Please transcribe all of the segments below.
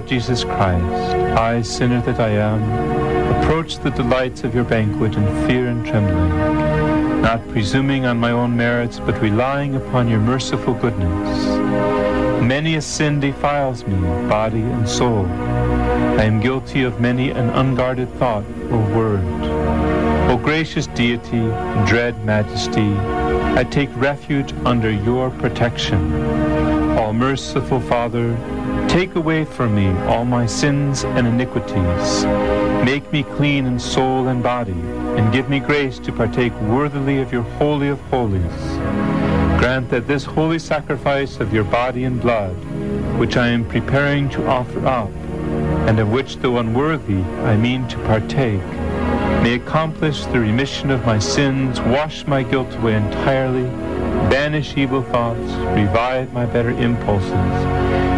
Lord Jesus Christ, I, sinner that I am, approach the delights of your banquet in fear and trembling, not presuming on my own merits, but relying upon your merciful goodness. Many a sin defiles me, body and soul. I am guilty of many an unguarded thought or word. O gracious deity, dread majesty, I take refuge under your protection. All merciful Father, take away from me all my sins and iniquities. Make me clean in soul and body, and give me grace to partake worthily of your holy of holies. Grant that this holy sacrifice of your body and blood, which I am preparing to offer up, and of which, though unworthy, I mean to partake, may accomplish the remission of my sins, wash my guilt away entirely, banish evil thoughts, revive my better impulses,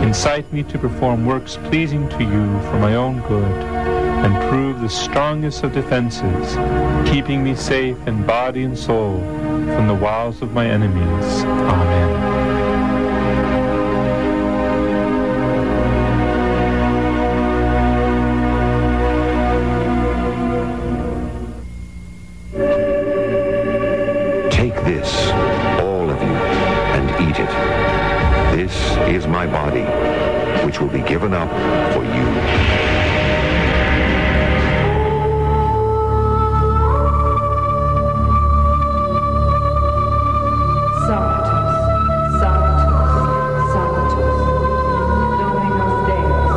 incite me to perform works pleasing to you for my own good, and prove the strongest of defenses, keeping me safe in body and soul from the wiles of my enemies. Amen. Take this, all of you, and eat it. This is my body, which will be given up for you. Sanctus, Sanctus, Sanctus, Dominus Deus,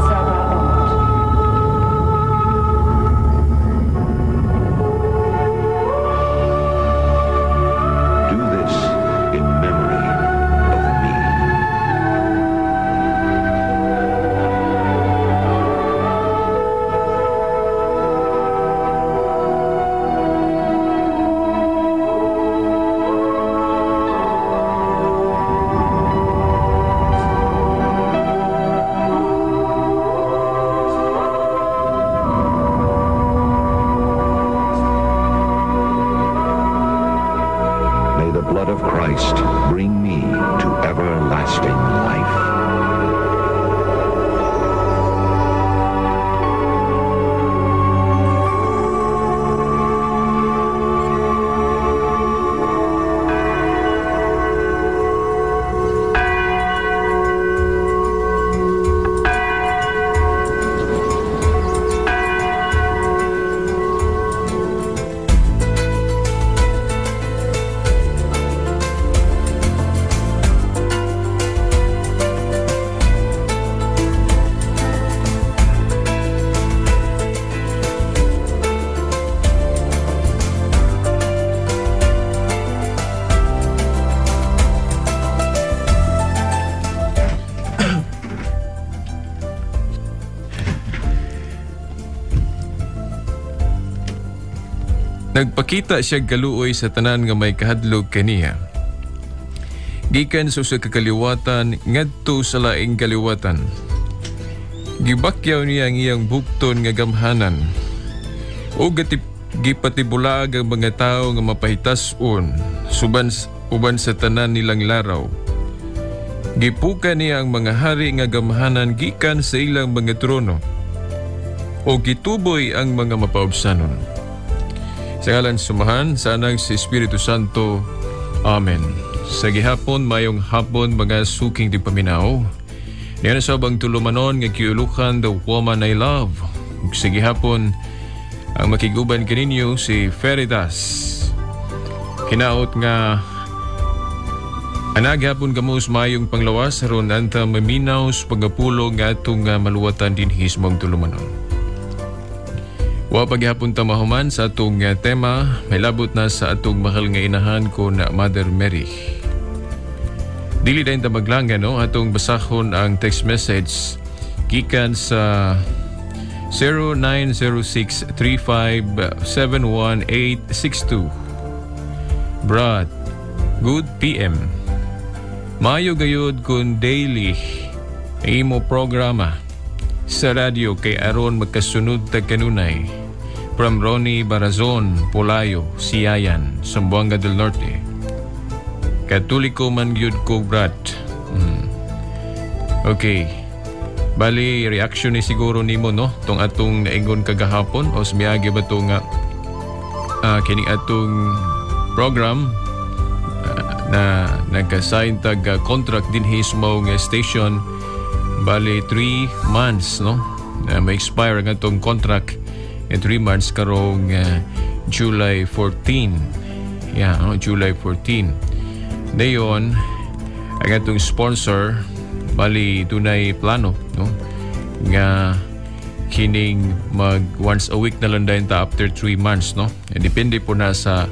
Sabaoth. Do this in memory of me. May the blood of Christ bring me to everlasting life. Nagpakita siya kaluoy sa tanan nga may kahadlok kaniya. Gikan sa usa ka kaliwatan ngadto sa laing kaliwatan. Gibakyaw niya ang iyang bukton nga gamhanan. O gipatibulag ang mga tawo nga mapahitas-on uban sa tanan nilang laraw. Gipuka niya ang mga hari nga gamhanan gikan sa ilang mga trono. O gituboy ang mga mapaubsanon. Sa ngalan Sumahan, sa Anak, sa Espiritu Santo. Amen. Sa gihapon, mayong hapon, mga suking di paminaw. Niyan sa abang tulumanon nga kiulukan The Woman I Love. Ug sa gihapon, ang makiguban kaninyo si Feritas. Hinaot nga anaghapon kamo sa mayong panglawas aron anta maminaw sa pagapulong nga atong maluwatan dinhi sa mong tulumanon. Wa paghapon ta mahuman sa atong tema, may labot na sa atong mahal nga inahan ko na Mother Mary. Dili dayon ta maglanga, no? Atong basahon ang text message gikan sa 0906-3571-862. Brad, good PM. Mayo gayud kun daily imo programa sa radyo kay aron magkasunod ta kanunay. From Ronnie Barazon, Polayo, Siayan, Zamboanga del Norte. Katoliko man gyud ko, Brad. Okay. Bali, reaction ni siguro nimo, no, tong atong naingon kagahapon o miagi ba to nga kining atong program na nagka-sign tag contract dinhi sa mao nga station, bali 3 months, no, na ma-expire ang atong contract in 3 months karong July 14. Yeah, no, July 14. Dayon ang atong sponsor, bali dunay plano, no, nga kining mag once a week na lang dayon ta after 3 months, no. E, depende po na sa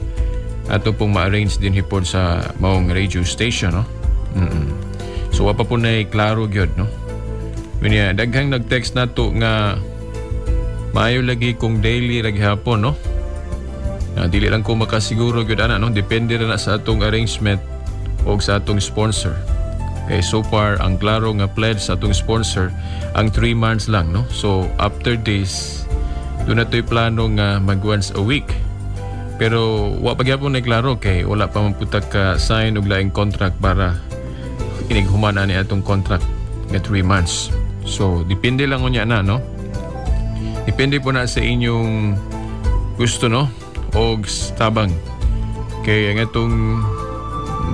ato pong ma-arrange din hipon sa maong radio station, no. So wa pa po na klaro gyud, no. Unya daghang nag-text nato nga maayo lagi kung daily ra gihapon, no. Dili lang ko makasiguro gyud ana, no, depende ra na sa atong arrangement og sa atong sponsor. Kay so far ang klaro nga pledge sa atong sponsor ang 3 months lang, no. So after this duna to'y plano nga mag once a week. Pero wa pa gyapon na klaro kay wala pa man pud ta ka sign og laing contract para inig human ani atong contract nga 3 months. So depende lang unya na, no. Depende po na sa inyong gusto, no, og tabang. Kay ang atong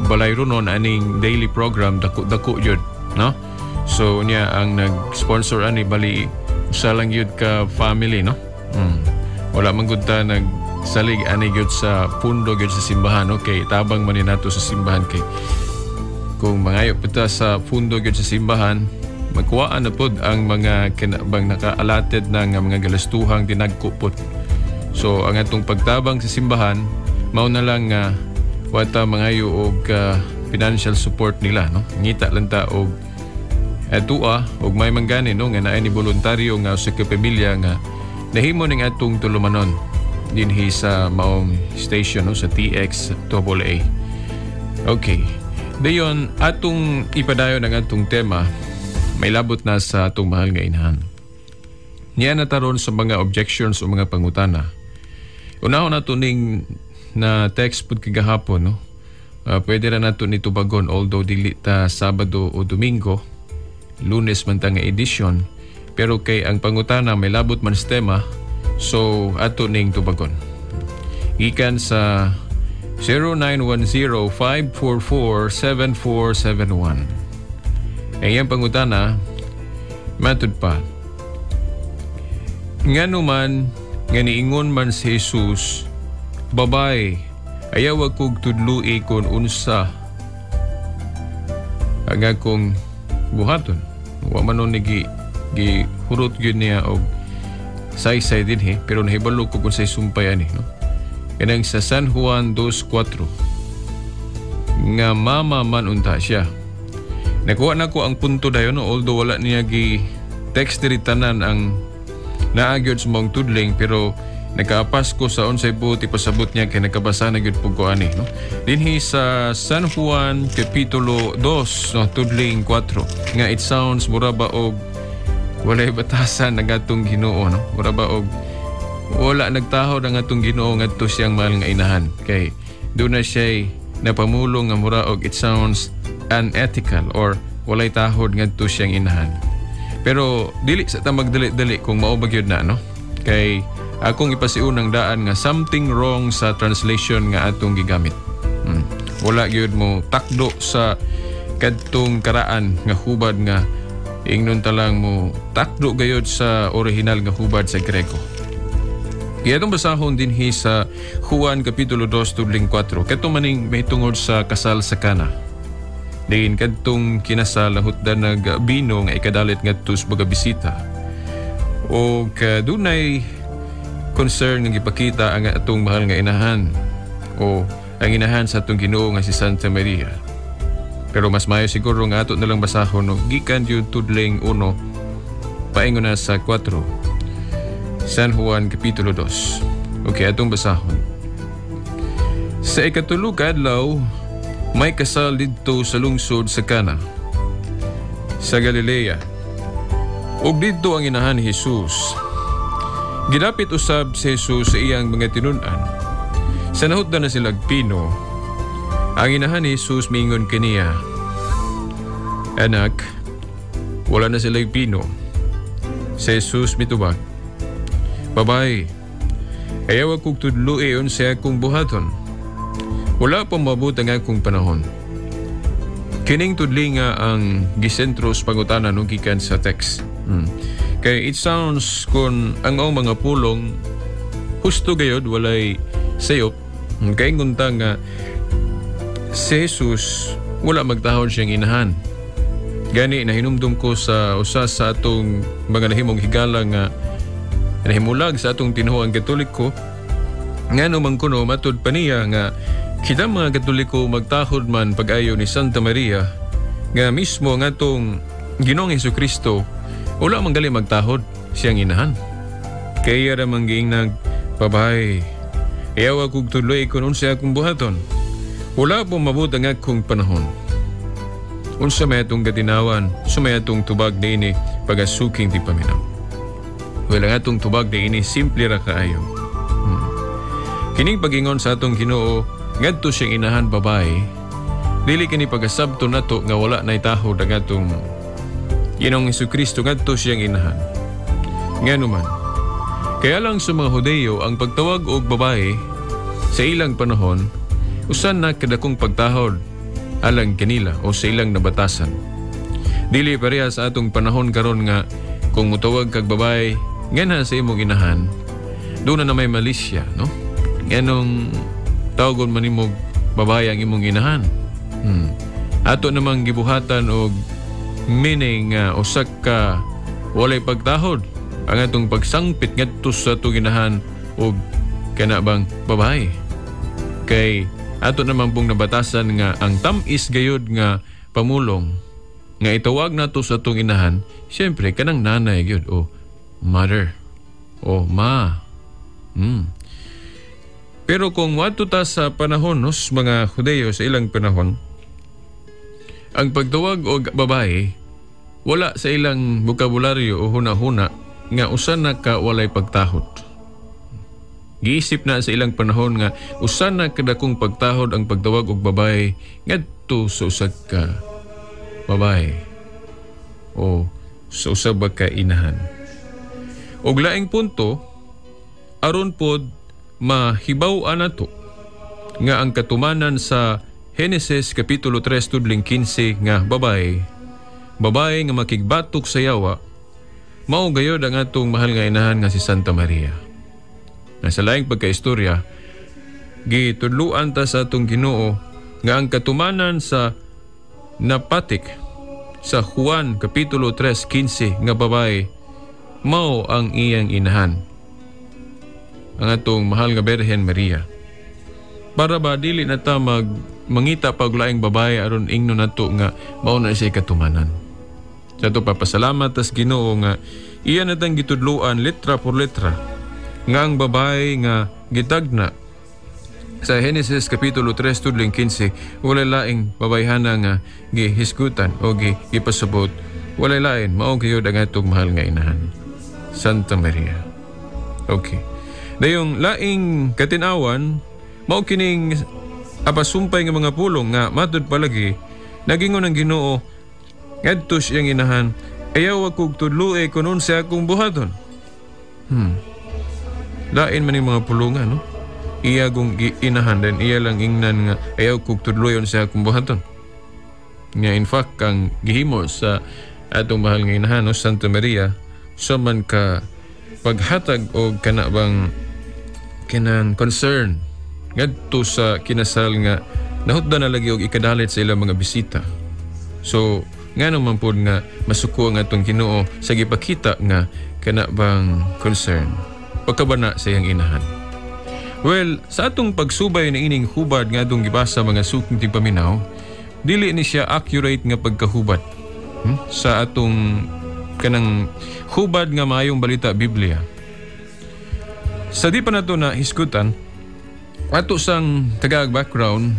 balayronon aning daily program dako-dako yun, no? So niya ang nag-sponsor ani bali usa lang yun ka family, no? Wala man gud ta nagsalig ani gyud sa pundo gyud sa simbahan, no? Kay tabang man ni nato sa simbahan, kay kung mangayo pa ta sa pundo gyud sa simbahan, magkuhaan na pod ang mga kinabang naka-allotted na nga mga galastuhang dinagko pod. So ang atong pagtabang sa simbahan mao na lang nga wata mangayo og financial support nila, no. Ngita lang ta og atua og may manggani, no, nga naay ni voluntaryo nga sa pamilya nga nahimo ning atong tulumanon dinhi sa maong station, no, sa TX AA. Okay. Dayon atong ipadayon ang atong tema, may labot na sa atong mahal nga inahan. Niya na taron sa mga objections o mga pangutana. Unahon nato ning na text pud kagahapon, no. Pwede ra nato ni tubagon although dili ta Sabado o Domingo, Lunes man ta nga edition, pero kay ang pangutana may labot man sa tema, so ato ning tubagon. Gikan sa 0910-544-7471. Ang iyang pangutana, matud pa, ngano man nga niingon man si Jesus, "Babay, ayaw kog tudlui kon unsa ang akong buhaton"? Wa man nun ni gi hurot gyud niya og saysay dinhi, pero nahibalo ko kung say sumpay ani, no. Kanang sa San Juan 2:4 nga mama man unta siya. Nakuha na ko ang punto dayon, no, although wala niya gi text diri tanan ang naa gyud sa maong tudling, pero nakaapas ko sa unsay buot ipasabot niya kay nakabasa na gyud pud ko ani, no. Dinhi sa San Juan kapitulo 2, no, tudling 4 nga it sounds mura ba og walay batasan ang atong Ginoo, no. Mura ba og wala nagtahod ang atong Ginoo ngadto siyang mahal nga inahan kay duna siya napamulong nga mura og it sounds unethical or walay tahod ngadto siyang inahan. Pero dili sa ta magdali-dali kung mao ba gyud na, no, kay akong ipasiunang daan nga something wrong sa translation nga atong gigamit. Wala gyud mo takdo sa kadtong karaan nga hubad nga ingnon ta lang mo takdo gayud sa original nga hubad sa Grego. Kaya itong basahon dinhi sa Juan Kapitulo 2 tudling 4. Kadto maning may tungod sa kasal sa Kana. Diin kadtong kinasal nahutdan nag bino nga ikadalit ngadto sa mga bisita. O kadunay concern nga gipakita ang atong mahal nga inahan o ang inahan sa atong Ginoo nga si Santa Maria. Pero mas maayo siguro nga ato na lang basahon, no, gikan yung tudling 1 paingon na sa 4. San Juan Kapitulo 2. Okay, atong basahon. Sa ikatulo ka adlaw, may kasal didto sa lungsod sa Cana sa Galilea. Ug didto ang inahan ni Jesus. Gidapit usab si Jesus sa iyang mga tinun-an. Sa nahutdan na sila bino, ang inahan ni Jesus miingon kaniya, "Anak, Wala na sila'y bino. Si Jesus mitubag, "Babaye, ayaw akong tudloi unsa akong buhaton. Wala pa moabot ang akong panahon." Kining tudli nga ang gisentro sa pangutana nung gikan sa text. Kay it sounds kung ang ang mga pulong husto gayod, walay sayop. Kay ngunta nga si Jesus wala magtahod siyang inahan. Gani nahinumdum ko sa usa sa atong mga nahimong higala nga nahimulag sa atong tinuoang Katoliko, ngano man kuno matud pa niya nga kita mga Katoliko magtahod man pag-ayo ni Santa Maria, nga mismo nga atong Ginoong Hesukristo wala man gali magtahod siyang inahan. Kaya ra man giingnag, "Babaye, ayaw akong tudloi kung unsa akong buhaton. Wala po mabot ang akong panahon." Unsa may atong katinawan, unsa may atong tubag niini, pagasuking tigpaminaw? Well, ang atong tubag niini simple ra kaayo. Kining pagingon sa atong Ginoo ngadto siyang inahan, "Babaye," dili kini pagasabto nato nga wala nay tahod ang atong Ginoong Hesukristo ngadto siyang inahan. Ngano man? Kaya lang sa mga Hudeyo, ang pagtawag og babae sa ilang panahon, usa na kadakong pagtahod alang kanila o sa ilang nabatasan. Dili pareha sa atong panahon karon nga kung mutawag kag babae nganha sa imong inahan, doon na may malisya, no? Nganong tawagon man nimo babae ang imong inahan? Ato namang gibuhatan og meaning nga usa ka walay pagtahod ang atong pagsangpit ngadto sa atong inahan og kana bang babae. Kay ato naman pong nabatasan nga ang tam-is gayud nga pamulong nga itawag nato sa atong inahan, siyempre kanang nanay gyud o mother o ma. Pero kung wadto ta sa panahon, no, sa mga Hudeyo sa ilang panahon, ang pagtawag og babae wala sa ilang bokabularyo o huna-huna nga usa na ka walay pagtahod. Giisip na sa ilang panahon nga usa na kadakong pagtahod ang pagtawag og babae ngadto sa usa ka babae o sa usa ba ka inahan. Og laing punto, aron pod mahibaw-an nato nga ang katumanan sa Henesis Kapitulo 3 tudling 15 nga babae, babae nga makigbatok sa yawa, mao gayod ang atong mahal nga inahan nga si Santa Maria. Na sa laing pagkaistorya, gitudluan ta sa atong Ginoo nga ang katumanan sa napatik sa Juan Kapitulo 3:15 nga babae mao ang iyang inahan, ang atong mahal nga Birhen Maria. Para ba dili na ta mag mangita pag laing babae aron ingno nato nga mao na siya katumanan. Sa ato papasalamat tas Ginoo nga iya natang gitudloan letra por letra nga ang babae nga gitagna sa Genesis Kapitulo 3 tudling 15 walay laing babayhana nga gihisgutan o gipasabot, walay lain, mao gayud ang atong mahal nga inahan, Santa Maria. Okay. Dayong laing katinawan, mao kining apasumpay nga mga pulong nga matud palagi nagingon ang Ginoo ngadto siyang inahan, "Ayaw akong tudloi kun unsa akong buhaton." Lain man yung mga pulungan, no? Iya kong inahan then iya lang ingnan nga ayaw kog tudloi unsa akong buhaton. Nga in fact ang gihimo sa atong mahal nga inahan, no, Santa Maria, sa man ka paghatag og kana bang kanang concern ngadto sa kinasal nga nahutdan na lagi og ikadalit sa ilang mga bisita. So ngano man pod nga masuko ang atong Ginoo sa gipakita nga kana bang concern pagkabana sa iyang inahan? Well, sa atong pagsubay na ining hubad nga atong gibasa, mga suking tigpaminaw, dili ni siya accurate nga pagkahubad sa atong kanang hubad nga Maayong Balita Biblia. Sa di pa nato na hisgutan, ato sang tagaag background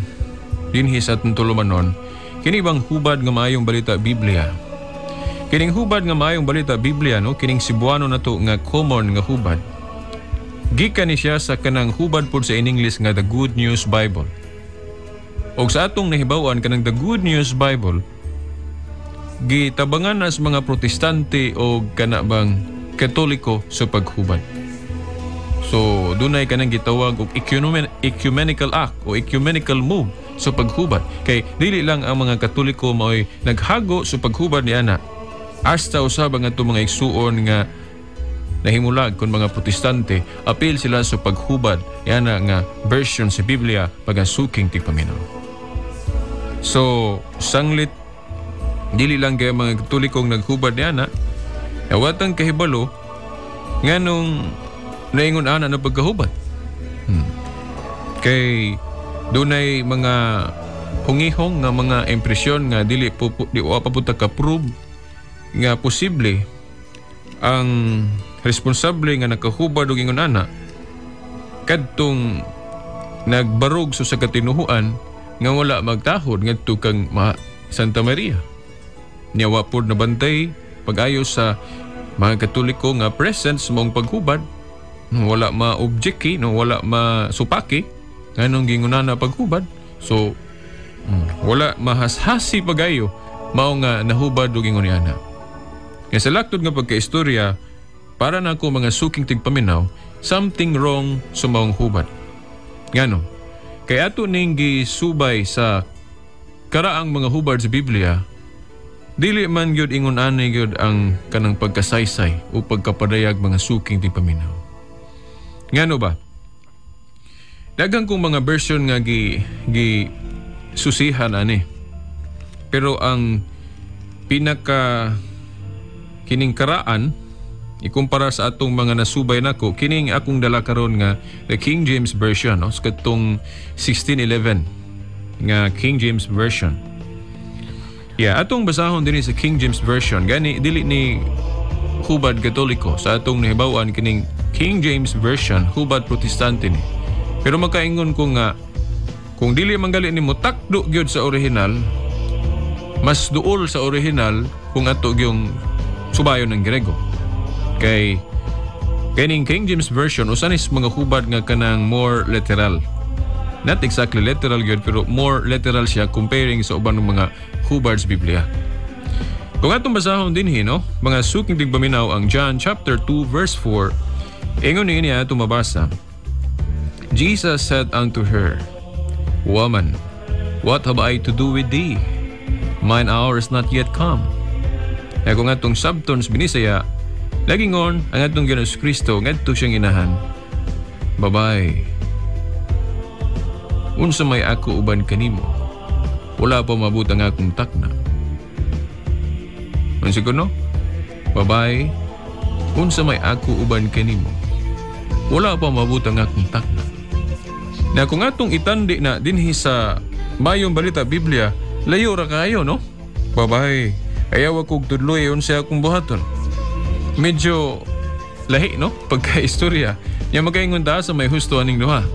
dinhi sa atong tulumanon, kini bang hubad nga Maayong Balita Biblia. Kining hubad nga Maayong Balita Biblia, no, kining Cebuano nato nga common nga hubad. Gikan ni siya sa kanang hubad pod sa in English nga The Good News Bible. Og sa atong nahibaw-an, kanang The Good News Bible, Gitabangan na sa mga Protestante o kana bang Katoliko sa paghubad. So dunay kanang gitawag og ecumenical act o ecumenical move sa paghubad. Kay dili lang ang mga Katoliko maoy naghago sa paghubad ni ana. Hasta usab ang atong mga igsuon nga nahimulag kon mga Protestante, apil sila sa paghubad ni ana nga version sa Biblia pagasuking tigpaminaw. So sanglit dili lang kay mga Katolikong naghubad ni ana, awatang kahibalo nganong naingon ana na pagkahubad. Kay dunay mga hungihong nga mga impresyon nga dili po, di wa pa po ta ka-prove nga posible ang responsable nga nakahubad og ingon ana kadtong nagbarog sa katinuhuan nga wala magtahod ngadto kang Santa Maria. Nya wa pod nabantay pag-ayo sa mga Katoliko nga presence mong paghubad, wala ma-objecti, no, wala masupaki nganong gingunana paghubad. So wala mahashasi pagayo mao nga nahubad og ingon niana. Nga sa laktod nga pagkaistorya, para nako mga suking tigpaminaw, something wrong sa maong hubad. Ngano? Kay ato ning gisubay sa karaang mga hubad sa Biblia, dili man gyud ingon ani gyud ang kanang pagkasaysay o pagkapadayag mga suking tigpaminaw. Ngano ba? Daghang kong mga version nga gi susihan ani. Pero ang pinaka kining karaan ikumpara sa atong mga nasubay nako, kining akong dala karon nga the King James Version, no, sa katong 1611 nga King James Version. Yeah, atong basahon dinhi sa King James Version. Gani dili ni hubad Katoliko sa atong nahibaw-an, kining King James Version hubad Protestante ni. Pero makaingon ko nga kung dili man gali nimo takdo gyud sa original, mas duol sa original kung ato gyung subayon ng Grego. Kay kining King James Version usa ni mga hubad nga kanang more literal. Not exactly literal gyud, pero more literal siya comparing sa uban ng mga hubad sa Biblia. Kung atong basahon dinhi, no, mga suking tigpaminaw, ang John chapter 2 verse 4, ingon niya atong mabasa. Jesus said unto her, "Woman, what have I to do with thee? Mine hour is not yet come." Kaya kung atong sabton sa Binisaya, nagingon ang atong Ginoong Kristo ngadto siyang inahan, "Babay, unsa may ako uban kanimo? Wala pa mabot ang akong takna." Unsa kuno? "Babay, unsa may ako uban kanimo? Wala pa mabot ang akong takna." Na kung atong itandi na dinhi sa Mayong Balita Biblia, layo ra kayo, no? "Babay, ayaw akong tudloy unsa akong buhaton." Medyo lahi, no? Pagka-istorya. Nya makaingon ta sa may husto aning duha.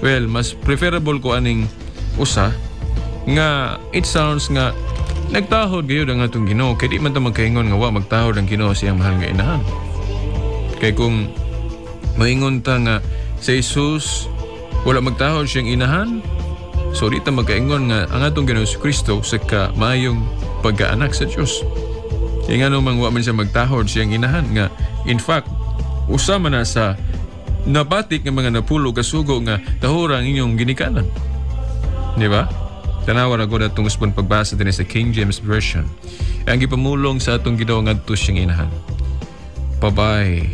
Well, mas preferable ko aning usa nga it sounds nga nagtahod gayud ang atong Ginoo, kay di man ta magkaingon nga wa magtahod ang Ginoo sa iyang mahal nga inahan. Kay kung maingon ta nga si Jesus wala magtahod siyang inahan, so di ta magkaingon nga ang atong Ginoo si Kristo sa ka maayong pagkaanak sa Dios. Kaya nga mang wa man siya magtahod siyang inahan nga in fact usa man na sa nabatik nga mga napulo kasugo nga tahura ang inyong ginikanan. Di ba? Tanawa ra gud atong usbon pagbasa dinhi sa King James Version. Ang gipamulong sa atong Ginoo ngadto siyang inahan. "Babay,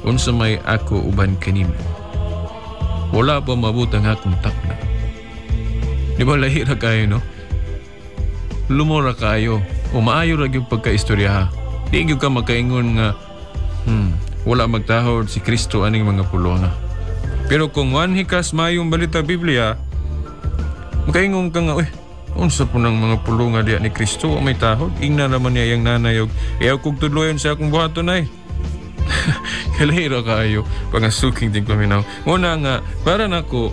unsa may ako uban kanimo? Wala pa mabot ang akong takna." Di ba lahi ra kayo, no? Lumora kayo. O maayo ra gyud pagkaistorya ha. Di gyud ka makaingon nga wala magtahod si Kristo aning mga pulonga. Pero kung wanhi kas mayong balita Biblia, makaingon ka nga, "Uy, unsa po ng mga pulonga diya ni Kristo, may tahod, ingna naman niya yang nanay og ayaw kog tudloyon sa akong buhaton ay." Kalahira kaayo pangasuking ting paminaw. Muna nga, para nako,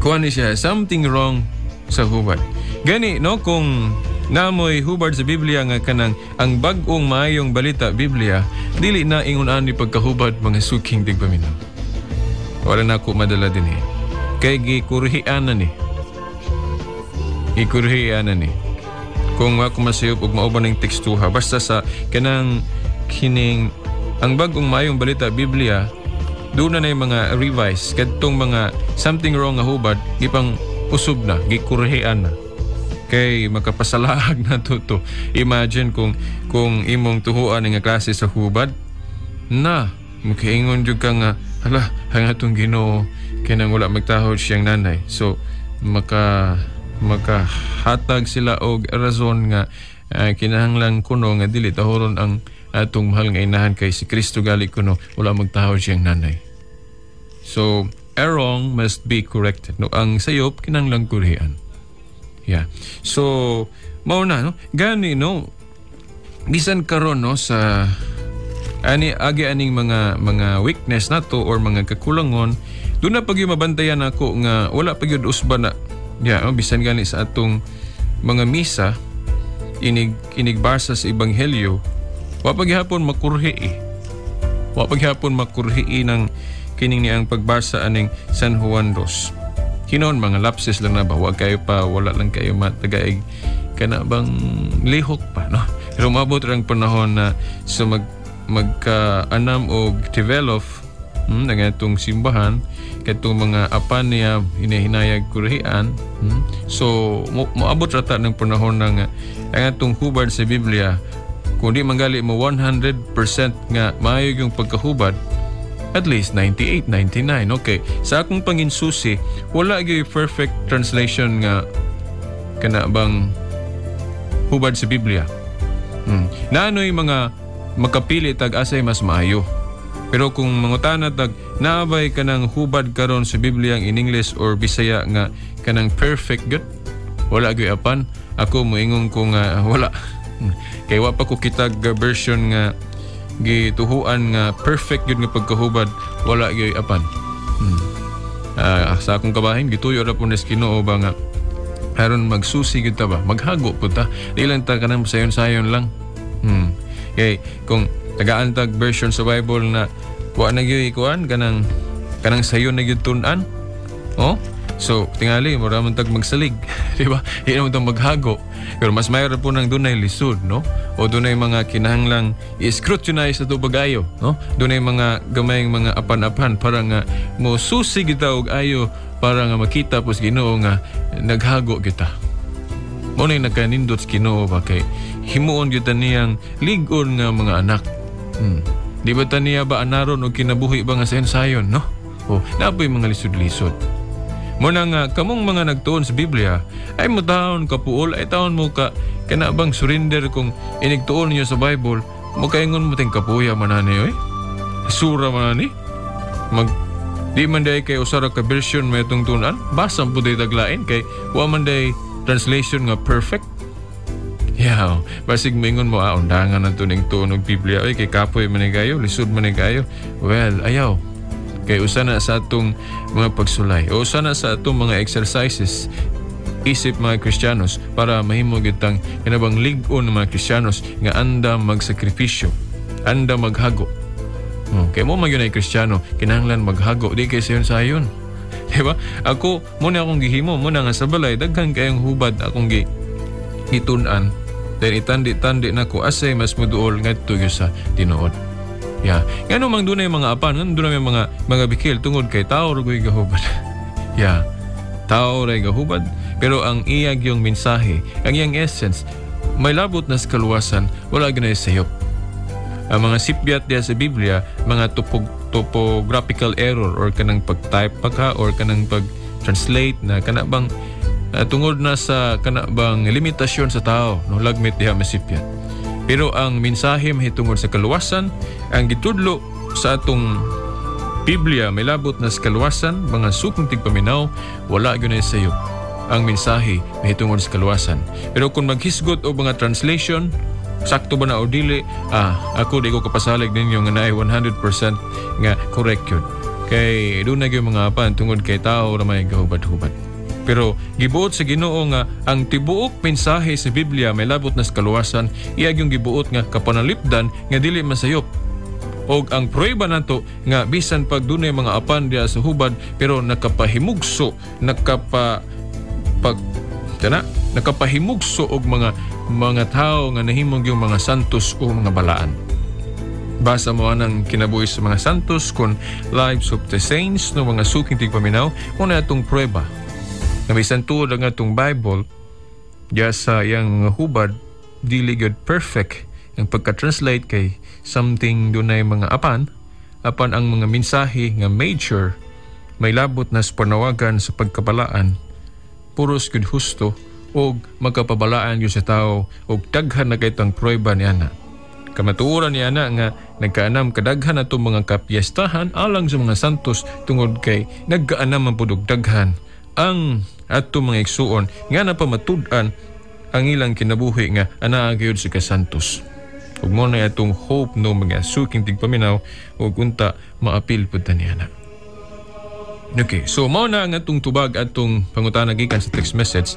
kuha ni siya, something wrong sa hubad. Gani, no, kung namoy hubad sa Biblia nga kanang ang bag-ong maayong balita Biblia, dili na ingon ani pagkahubad mga suking tigpaminaw. Wala na ako madala din eh. Kay gikurhian na ni. Gikurhian na ni. Kung ako masayop og mao ba ning tekstuha, basta sa kanang kining ang Bag-ong Maayong Balita Biblia, doon na yung mga revise kadtong mga something wrong nga hubad, gipang usob na, gikurhean na kay makapasalahag na to to. Imagine kung imong tuhuan nga klase sa hubad na makaingon jud ka nga, "Hala, ang atong Ginoo kanang wala magtahod siyang nanay." So makahatag sila og rason nga kinahanglan kuno nga dili tahoron ang atong mahal nga inahan kay si Kristo gali kuno wala magtahod siyang nanay. So a wrong must be corrected, no? Ang sayop kinahanglan kurhian. Yeah. So mao na, no? Gani, no, bisan karon, no, sa ani agi aning mga weakness nato or mga kakulangon, doon na pag yung mabantayan ako nga wala pa gyud usba na. Yeah, no, bisan gani sa atong mga misa, inigbasa sa ebanghelyo, wa pa gihapon makurhi eh. Wa pa gihapon makurhi ng kining niyang pagbasa aning San Juan 2. Hinon mga lapses lang na ba, wa kayo pa, wala lang kayo matagaig kana bang lihok pa, no? Pero mabot rang panahon na sa magka-anam og develop ang atong simbahan katong mga apan niya hinahinayag kurihan. So moabot ra ta ng panahon ng ang atong hubad sa Biblia, kung di manggali mo 100% nga maayo yung pagkahubad, at least 98, 99. Okay, sa akong panginsusi, wala gyud perfect translation nga kana bang hubad sa Biblia. Naanoy mga makapili tag asay mas maayo. Pero kung mangutana tag naabay kanang hubad karon sa Biblia in English or Bisaya nga kanang perfect gyud, wala gyud apan. Ako moingon ko nga wala. Kay wa pa ko kitag version nga gituhuan nga perfect gyud nga pagkahubad, wala gyud apan. Sa akong kabahin, gituyo ra po ni Ginoo ba nga aron magsusi gyud ta ba, maghago po ta, di lang ta kanang sayon-sayon lang. Kay kung tagaan tag version sa Bible na wa na gyud kuan kanang sayon na gyud tun-an. Oh? So, tingali mura man tag magsalig, di ba? Di naman tag maghago. Pero mas mayor po nang dunay lisod, no? O dunay mga kinahanglang i-scrutinize sa tubag ayo, no? Dunay mga gamayng mga apan-apan para nga mo susi kita og ayo para nga makita po sa Ginoo nga naghago kita. Mo na nagkanindot sa Ginoo ba kay himuon gyud ta niyang lig-on nga mga anak. Di ba ta niya ba anaron og kinabuhi ba nga sayon-sayon, no? O, napoy mga lisod-lisod. Muna nga, kamong mga nagtuon sa Biblia, ay mo taon kapuol, ay taon mo ka, kana bang surrender kung inigtuon niyo sa Bible, makaingon mo ting kapuya man ani, oy. Sura man ani. Di man day kay usara ka version may itong tunan, basa po day taglain, kay wa man day translation nga perfect. Yeah, basig mingon mo, undangan na to ning tuon og Biblia, oy, kay kapoy man ni kayo, lisod man ni kayo. Well, ayaw. Kay usa na sa atong mga pagsulay, o usa na sa atong mga exercises isip mga Kristiyanos para mahimo gyud tang kinabang lig-on ng mga Kristiyanos nga anda magsakripisyo, anda maghago. Kay mo man gyud ay Kristiyano, kinahanglan maghago, di kay sayon-sayon. Di ba? Ako mo na akong gihimo, mo na nga sa balay daghan kayong hubad akong gitun-an. Then itandi-tandi nako asay mas moduol ngadto gyud sa tinuod. Yeah. Ngano mang dunay mga apan, ngano dunay mga bikil tungod kay tao ra gyud gahubad. Yeah. Tao ra gahubad, pero ang iyag yung mensahe, ang iyang essence, may labot na sa kaluwasan, wala gyud sayop. Ang mga sipyat diya sa Biblia, mga topographical error or kanang pag-type pa ka or kanang pag-translate na kana bang tungod na sa kana bang limitasyon sa tao, no, lagmit diha masipyat. Pero ang mensahe mahitungod sa kaluwasan, ang gitudlo sa atong Biblia may labot na sa kaluwasan, mga sukong tigpaminaw, wala gyud na sayo. Ang mensahe mahitungod sa kaluwasan. Pero kung maghisgot og mga translation, sakto ba na o dili, ako di ko kapasalig ninyo nga naay 100% nga correct yun. Kay doon na gyud mga apan tungod kay tao ra may gahubad-hubad. Pero gibuot sa Ginoo nga ang tibuok mensahe sa Biblia may labot na sa kaluwasan, iya yung gibuot nga kapanalipdan nga dili masayop. Og ang prueba nato nga bisan pag dunay mga apan diha sa hubad pero nakapahimugso, nakapahimugso og mga mga tao nga nahimong yung mga santos o mga balaan. Basa mo anang kinabuhi sa mga santos kon Lives of the Saints no, mga suking tigpaminaw, una atong prueba na bisan tuod ang atong Bible diya sa iyang mga hubad, dili gyud perfect ang pagka-translate kay something dunay mga apan apan, ang mga mensahe nga major may labot na sa panawagan sa pagkabalaan, puros gyud husto og magkapabalaan gyud sa tao, og daghan na kay tang prueba niana. Kamatuoran niya na nga nagkaanam kadaghan atong mga kapiestahan alang sa mga santos tungod kay nagkaanam man pud og daghan ang atong mga igsuon nga napamatud-an ang ilang kinabuhi nga anaa gyud sa kasantos. Ug mo na atong hope no, mga suking tigpaminaw, ug unta maapil pud ta niya na. Okay, so mao na ang atong tubag, atong pangutana gikan sa text message.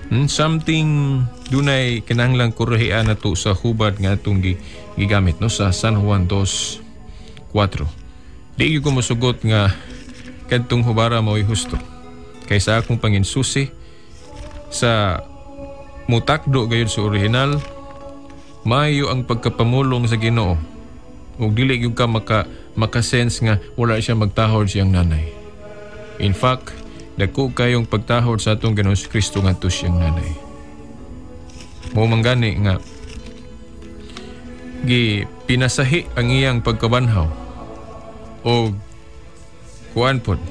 Something dunay kinahanglang kurehian nato sa hubad nga atong gigamit no sa San Juan 2:4. Di gyud ko mosugot nga kadtong hubara mao'y husto. Kay sa akong panginsusi sa mutakdo gayud sa original, maayo ang pagkapamulong sa Ginoo. Ug dili gyud ka maka sense nga wala siya magtahod siyang nanay. In fact, dako kayong pagtahod sa atong Ginoong Kristo ngadto siyang nanay. Mao man gani nga gi pinasahi ang iyang pagkabanhaw o kuan pod,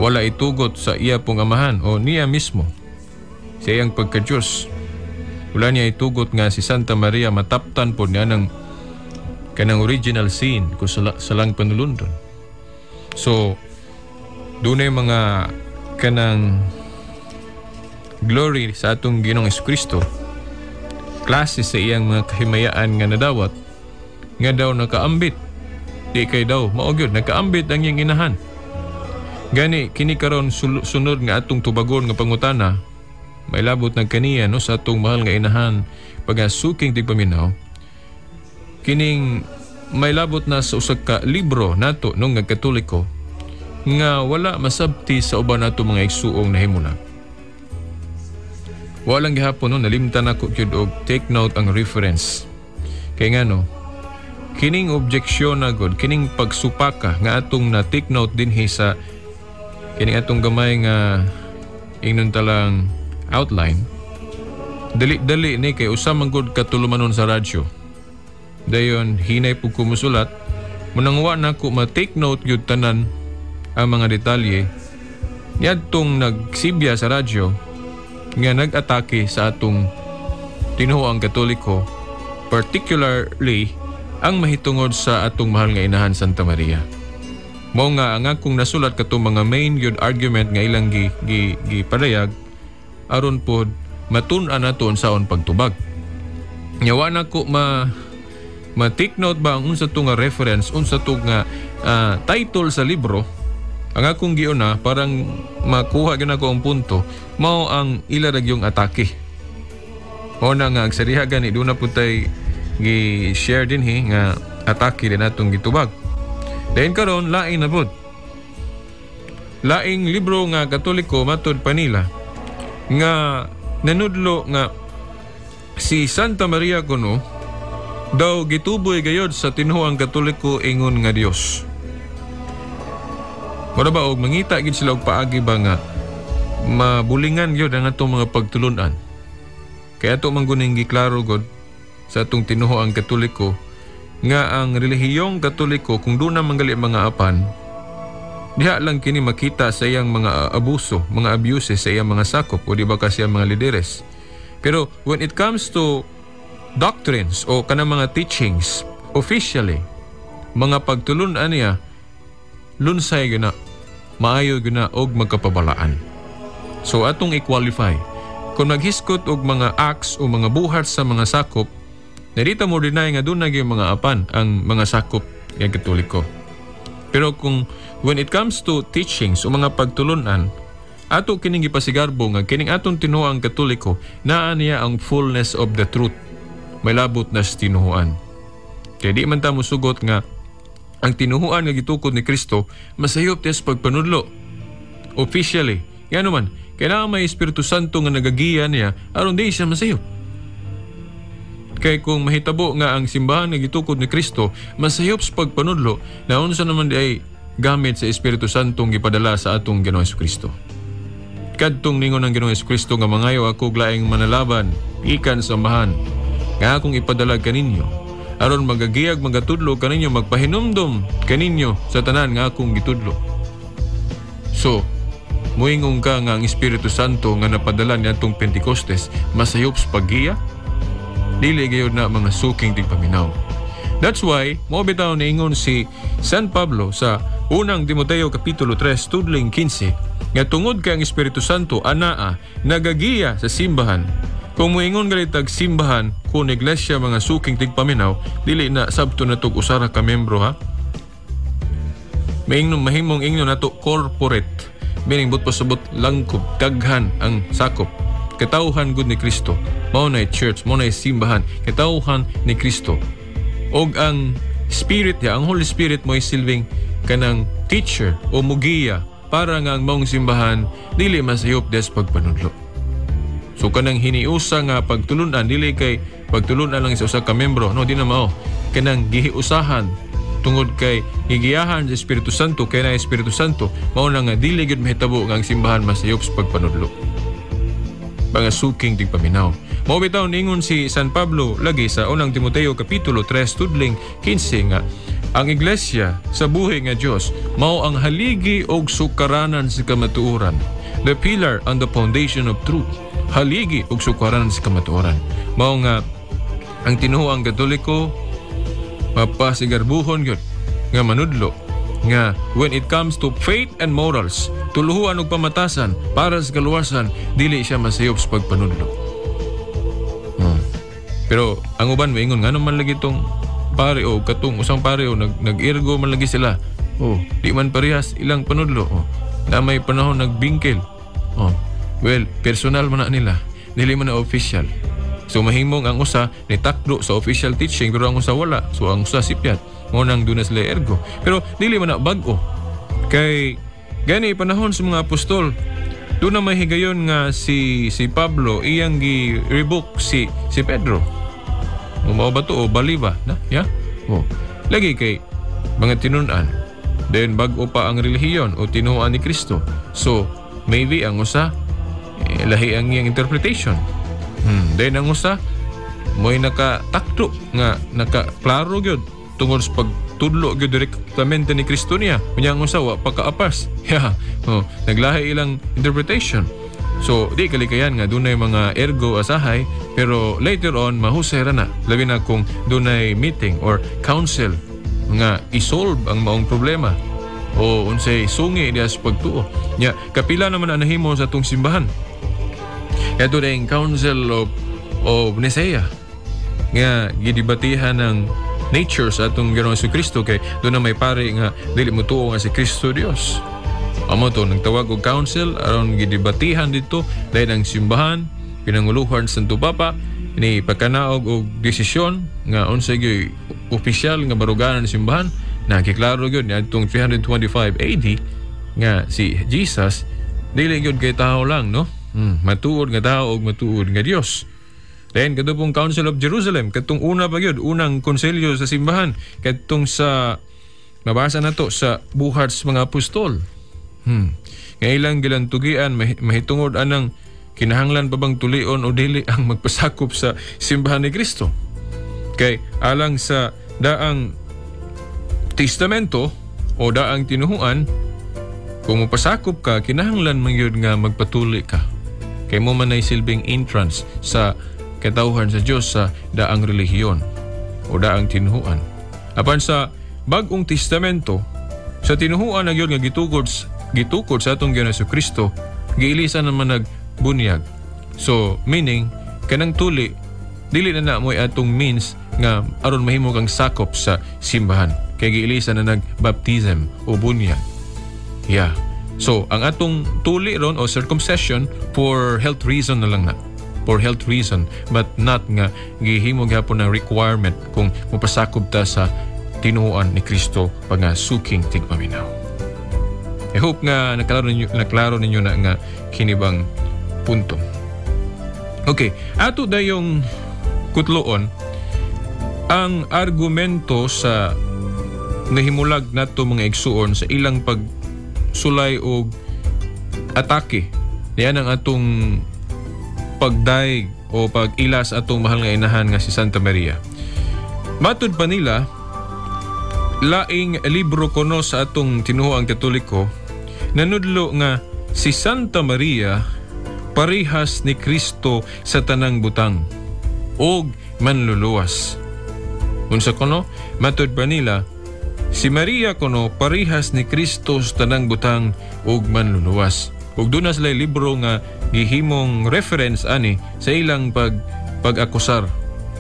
wala itugot sa iya pong amahan o niya mismo sa iyang pagka-Diyos. Wala niya itugot nga si Santa Maria mataptan pod niya ng kanang original sin kung salang panulundon. So, dunay mga kanang glory sa atong Ginoong Kristo, klase sa iyang mga kahimayaan nga nadawat nga daw nakaambit, di kay daw mao gyud nakaambit ang iyang inahan. Gani kini karon sunod nga atong tubagon nga pangutana may labot nag kaniya no sa atong mahal nga inahan, pagasuking tigpaminaw, kining may labot na sa usa ka libro nato nung nga Katoliko nga wala masabti sa uban nato mga igsuong nahimuna. Walang gihapon no, nalimtan nako gyud og take note ang reference. Kay ngano, kining objeksyon na gud, kining pagsupaka nga atong na take note dinhi sa kining atong gamay nga ingnon talang outline, dali-dali ni kay usa man gud katulumanon sa radyo. Dayon hinay pug kumusulat, munang wa na ko ma-take note gyud tanan ang mga detalye niadtong nagsibya sa radyo nga nag-atake sa atong tinuoang Katoliko, particularly ang mahitungod sa atong mahal nga inahan Santa Maria. Mao nga ang akong nasulat katong mga main gyud argument nga ilang gi, gi, gipadayag aron pod matun-an nato unsaon pagtubag. Nya wa na ko ma ma take note ba ang unsa to nga reference, unsa to nga title sa libro. Ang akong giuna parang makuha gyud nako ang punto, mao ang ila ra gyung atake. Mao na nga sa diha gani doon na pud tay gi-share dinhi nga atake din atong gitubag. Dayon karon lain na pud. Laing libro nga Katoliko matud pa nila nga nanudlo nga si Santa Maria kuno daw gituboy gayod sa tinuoang Katoliko ingon nga Dios. Mura ba og mangita gid sila og paagi ba nga mabulingan gyud ang atong mga pagtulun-an. Kaya ato man guning giklaro god sa atong tinuoang Katoliko nga ang relihiyong Katoliko, kung doon na manggali mga apan, diha lang kini makita sa iyang mga abuso, mga abuses sa iyang mga sakop o di ba kasi ang mga lideres. Pero when it comes to doctrines o kanang mga teachings, officially, mga pagtulun-an niya, lunsay gyud na, maayo gyud na og magkapabalaan. So atong i-qualify. Kung maghisgot og mga acts o mga buhat sa mga sakop, narita mo deny nga doon na gyud mga apan ang mga sakop ng Katoliko. Pero kung when it comes to teachings o mga pagtulunan, ato kining gipasigarbo nga kining atong tinuoang Katoliko, naa niya ang fullness of the truth. May labot na sa tinuoan. Kaya di man ta mosugot nga ang tinuoan nga gitukod ni Kristo masayop tes pagpanudlo. Officially. Ngano man, kailangan may Espiritu Santo nga nagagiya niya aron di siya masayop. Kay kung mahitabo nga ang simbahan nga gitukod ni Kristo masayop sa pagpanudlo, naunsa naman di ay gamit sa Espiritu Santo gipadala sa atong Ginoong Kristo? Kadtong ningon ang Ginoong Kristo nga mangayo ako laing manalaban gikan sa Amahan nga akong ipadala kaninyo aron magagiyag, magatudlo kaninyo, magpahinumdom kaninyo sa tanan nga akong gitudlo. So, muingon ka nga ang Espiritu Santo nga napadala niadtong Pentecostes masayop sa paggiya? Dili gayud na, mga suking tigpaminaw. That's why, mo bitaw niingon si San Pablo sa Unang Timoteo Kapitulo 3 tudling 15 nga tungod kay ang Espiritu Santo anaa nagagiya sa simbahan. Kung muingon galitag simbahan kun iglesia, mga suking tigpaminaw, dili na sabto na tog usara ka membro ha. Maingnon, mahimong ingnon nato corporate, meaning but pasabot langkob, daghan ang sakop. Katawhan gud ni Kristo. Mao na church, mao na simbahan, katawhan ni Kristo. Og ang Spirit ya, ang Holy Spirit mo silbing kanang teacher o mugiya para nga ang maong simbahan dili masayop des pagpanudlo. So kanang hiniusa nga pagtulunan, dili kay pagtulunan lang sa usa ka membro, no, di na mao. Kanang gihiusahan tungod kay gigiyahan sa Espiritu Santo, kay na Espiritu Santo, mao na nga dili gyud mahitabo nga ang simbahan masayop sa pagpanudlo. Mga suking tigpaminaw. Mao bitaw ningon si San Pablo lagi sa Unang Timoteo Kapitulo 3 tudling 15 nga ang iglesia sa buhi nga Dios mao ang haligi og sukaranan sa kamatuoran. The pillar and the foundation of truth. Haligi og sukaranan sa kamatuoran. Mao nga ang tinuoang Katoliko mapasigarbuhon gyud nga manudlo nga when it comes to faith and morals, tuluhuan og pamatasan para sa kaluwasan, dili siya masayop sa pagpanudlo. Pero ang uban moingon, ngano man lagi tong pare o katong usang pare o nag-ergo man lagi sila. Oh, di man parehas ilang panudlo. Oh, na may panahon nagbingkil. Oh, well, personal man na nila. Dili man na official. So mahimong ang usa ni takdo sa official teaching pero ang usa wala. So ang usa sipyat. Mao nang duna sila ergo. Pero dili man na bag-o. Kay gani panahon sa mga apostol, doon na may higayon nga si Pablo iyang gi-rebuke si Pedro. O mao ba to o bali ba? Na? Yeah? Oh. Lagi kay mga tinun-an. Then bag-o pa ang relihiyon o tinuan ni Kristo. So maybe ang usa lahi ang iyang interpretation. Then ang usa mo'y nakatakdo nga nakaklaro gyud tungod sa pagtudlo gyud direktamente ni Kristo niya. Unya ang usa wa pagkaapas. Yeah. Oh, naglahi ilang interpretation. So, di kalikayan nga dunay mga ergo asahay, pero later on mahusay ra na. Labi na kung dunay meeting or council nga isolve ang maong problema o unsay sungi diha sa pagtuo. Nya, kapila naman ang nahimo sa atong simbahan. Kato ang Council of Nicaea nga gidibatihan ng nature sa atong Ginoong Kristo kay doon na may pare nga dili mo tuo nga si Kristo Dios. Amo to nagtawag og council aron gidibatihan dito, dahil ang simbahan pinanguluhan sa Santo Papa ni pagkanaog og desisyon nga unsay gyud opisyal nga baruganan ng simbahan na giklaro gyud niadtong 325 AD nga si Jesus dili gyud kay tao lang, no? Matuod nga tao ug matuod nga Dios. Then kadto pong Council of Jerusalem, katong una pa gyud, unang konselyo sa simbahan, kadtong sa mabasa na to sa Buhat sa mga Apostol. Nga ilang gilantugian mahitungod anang kinahanglan pa bang tulion o dili ang magpasakop sa simbahan ni Kristo. Kay alang sa daang testamento o daang tinuhuan, kung mopasakop ka, kinahanglan man gyud nga magpatuli ka. Kay mo man ay silbing entrance sa katawhan sa Dios sa daang relihiyon o daang tinuhuan. Apan sa Bag-ong Testamento, sa tinuhuan na gyud nga gitukod sa atong Ginoong Kristo, giilisan naman nagbunyag. So, meaning, kanang tuli, dili na na mo'y atong means nga aron mahimo kang sakop sa simbahan. Kay giilisan na nag-baptism o bunyag. Yeah. So, ang atong tuli ron o circumcision for health reason na lang na. For health reason, but not nga gihimo gyapon ng requirement kung mopasakop ta sa tinuoan ni Kristo, mga suking tigpaminaw. I hope nga naklaro ninyo na nga kinibang punto. Okay, ato dayong kutloon Ang argumento sa nahimulag nato, mga igsuon, sa ilang pagsulay og atake niyan ang atong pagdaig o pag-ila sa atong mahal nga inahan nga si Santa Maria. Matud pa nila, laing libro kono sa atong tinuoang Katoliko nanudlo nga si Santa Maria parehas ni Kristo sa tanang butang og manluluwas. Unsa kono? Matud pa nila, si Maria kono parehas ni Kristo sa tanang butang ug manluluwas. Ug doon na sila libro nga gihimong reference ani sa ilang pag-akusar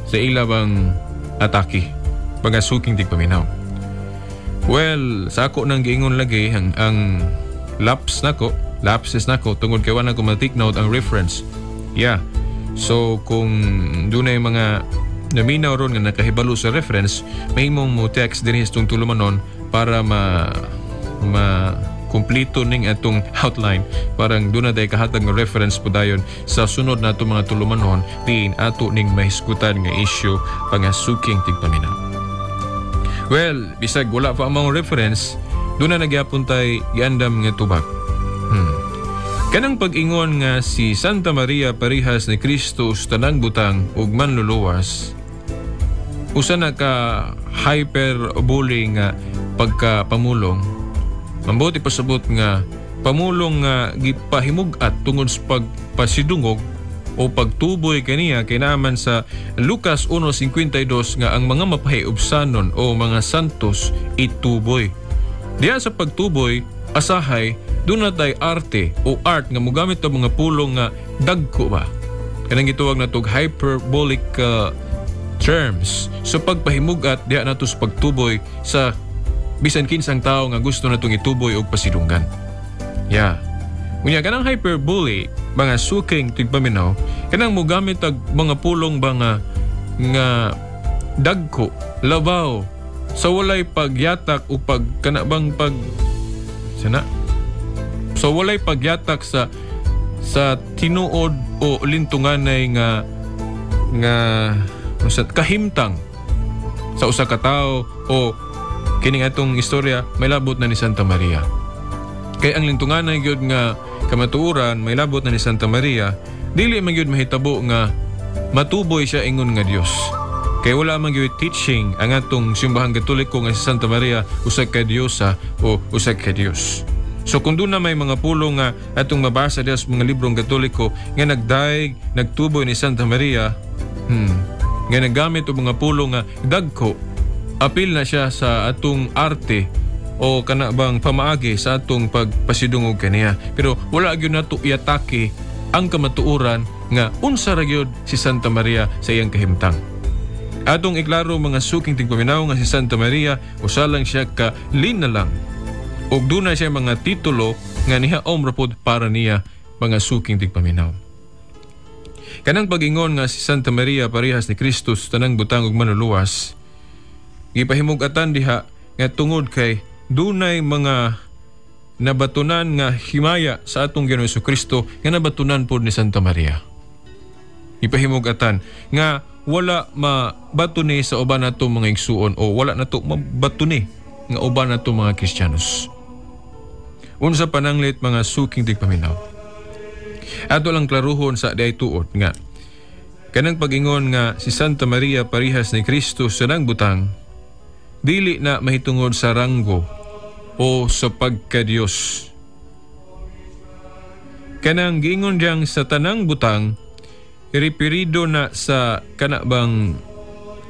sa ilang atake, mga suking tigpaminaw. Well, sa ako nang giingon lagi ang lapse nako, lapses nako tungod kay wala ko ma-take note ang reference. Yeah. So kung dunay mga naminaw ron nga nakahibalo sa reference, mahimong mo text dinhi sa atong tulumanon para ma ma kumpleto ning atong outline, parang doon na tayo kahatag ng reference po dayon sa sunod na atong mga tulumanon diin ato ning mahisgutan nga issue, pangasuking tigpaminaw. Well, bisag wala pa ang mga reference, doon na nagyapon tay giandam nga tubag. Kanang pag-ingon nga si Santa Maria parehas ni Kristo sa tanang butang ug manluluwas, usa na ka hyperbole nga pagkapamulong. Mambuti pasabot nga pamulong nga gipahimug-at tungod sa pagpasidungog o pagtuboy kaniya, kay naman sa Lucas 1:52 nga ang mga mapahiubsanon o mga santos ituboy. Diya sa pagtuboy, asahay doon na tay arte o art nga mogamit og mga pulong nga dagko ba. Kanang gituwag na tog hyperbolic terms. So pagpahimugat diha nato sa pagtuboy sa bisan kinsang tao nga gusto natong ituboy og pasidunggan. Yeah. Unya, kanang hyperbole, mga suking tigpaminaw, kanang mogamit og mga pulong ba nga dagko, labaw, sa walay pagyatak o pag kana bang pag sana so walay pagyatak sa tinuod o lintunganay nga nga sa kahimtang sa usa ka tawo o kining atong istorya may labot na ni Santa Maria. Kay ang lintunganay gyud nga kamatuoran may labot na ni Santa Maria, dili man gyud mahitabo nga matuboy siya ingon nga Dios. Kay wala man gyud teaching ang atong Simbahang Katoliko nga si Santa Maria usa ka diosa o usa ka Dios. So kung doon na may mga pulong nga atong mabasa diha sa mga librong Katoliko nga nagdaig, nagtuboy ni Santa Maria, nga naggamit og mga pulong nga dagko, apil na siya sa atong arte o kana bang pamaagi sa atong pagpasidungog kaniya. Pero wala gyud nato iatake ang kamatuoran nga unsa ra gyud si Santa Maria sa iyang kahimtang. Atong iklaro, mga suking tigpaminaw, nga si Santa Maria usa lang siya ka linalang ug duna siya mga titulo nga nihaom ra pod para niya, mga suking tigpaminaw. Kanang pag-ingon nga si Santa Maria parehas ni Kristus tanang butang ug manluluwas, gipahimug-atan diha nga tungod kay dunay mga nabatunan nga himaya sa atong Ginoong Kristo nga nabatunan pod ni Santa Maria. Gipahimug-atan nga wala mabato ni sa uban nato mga igsuon o wala nato mabato ni nga uban nato mga Kristiyanos. Unsa pananglit, mga suking tigpaminaw? Ato lang klaruhon sa diay tuod nga kanang pag-ingon nga si Santa Maria parihas ni Kristo sa nang butang dili na mahitungod sa ranggo o sa pagka-Diyos. Kanang giingon diyang sa tanang butang, ireperido na sa kana bang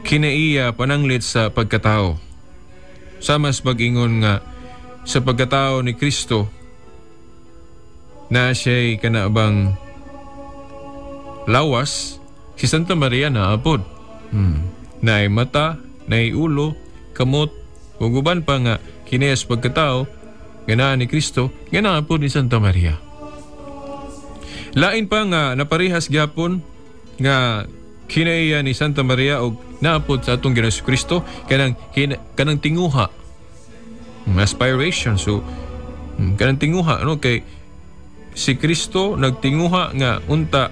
kinaiya pananglit sa pagkatao. Sama sa pag-ingon nga sa pagkatao ni Kristo na siya'y kana bang lawas, si Santa Maria naapod. Naay mata, naay ulo, kamot, ug uban pa nga kinaiya sa pagkatao, nga ni Kristo, nga naapod ni Santa Maria. Lain pa nga naparehas gyapon nga kinaiya ni Santa Maria og naapod sa atong Ginoong Kristo kanang tinguha. Aspiration, so kanang tinguha, no, kay si Kristo nagtinguha nga unta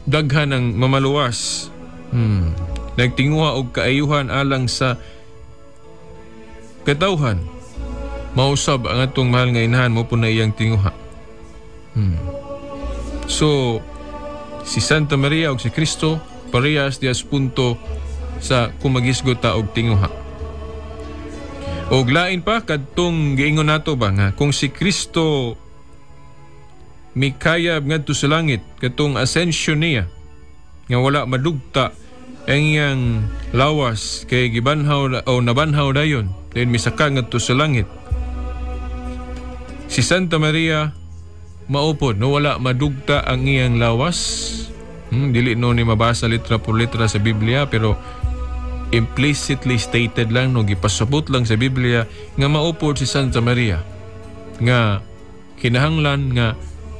daghan ng mamaluwas. Nagtinguha og kaayuhan alang sa katawhan. Mausab ang atong mahal nga inahan, mao po na iyang tinguha. So, si Santa Maria ug si Kristo parehas dias punto sa kumagisgot ta og tinguha. Og lain pa kadtong giingon nato ba nga kung si Kristo mikayab ngadto sa langit, katong ascension niya nga wala madugta ang iyang lawas kay gibanhaw o nabanhaw dayon, then misaka ngadto sa langit. Si Santa Maria maupod, no, wala madugta ang iyang lawas. Dili no ni mabasa litra por litra sa Biblia, pero implicitly stated lang, no, gipasabot lang sa Biblia nga maupod si Santa Maria nga kinahanglan nga